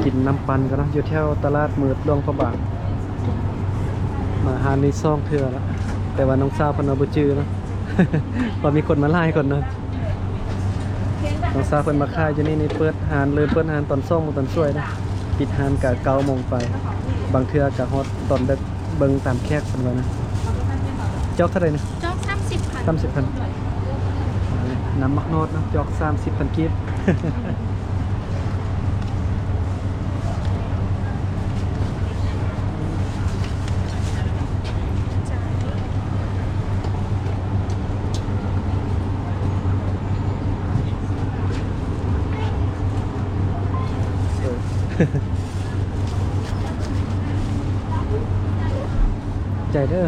ກິນນ້ຳປັ່ນກ່ອນເນາະ ຢູ່ແຖວຕະຫຼາດມືດຫຼວງພະບາງ. ມາຮ້ານນີ້ສອງເທື່ອລະ ແຕ່ວ່ານ້ອງສາວເພິ່ນວ່າບໍ່ຈື່ເນາະ ວ່າມີຄົນມາຫຼາຍຄົນເນາະ. ນ້ອງສາວເພິ່ນມາຂາຍຢູ່ນີ້ນີ້ ເປີດຮ້ານ ເລີ່ມເປີດຮ້ານຕອນສອງໂມງຕອນສວຍເນາະ ປິດຮ້ານກະເກົ້າໂມງໄປ ບາງເທື່ອກະຮອດຕອນເດິກ ເບິ່ງຕາມແຂກເພິ່ນວ່ານະ. ຈອກເທົ່າໃດນີ້? ຈອກສາມສິບພັນ ສາມສິບພັນ. ນ້ຳໝາກໂນດເນາະ ຈອກສາມສິບພັນກີບ. ໃຈເດີ.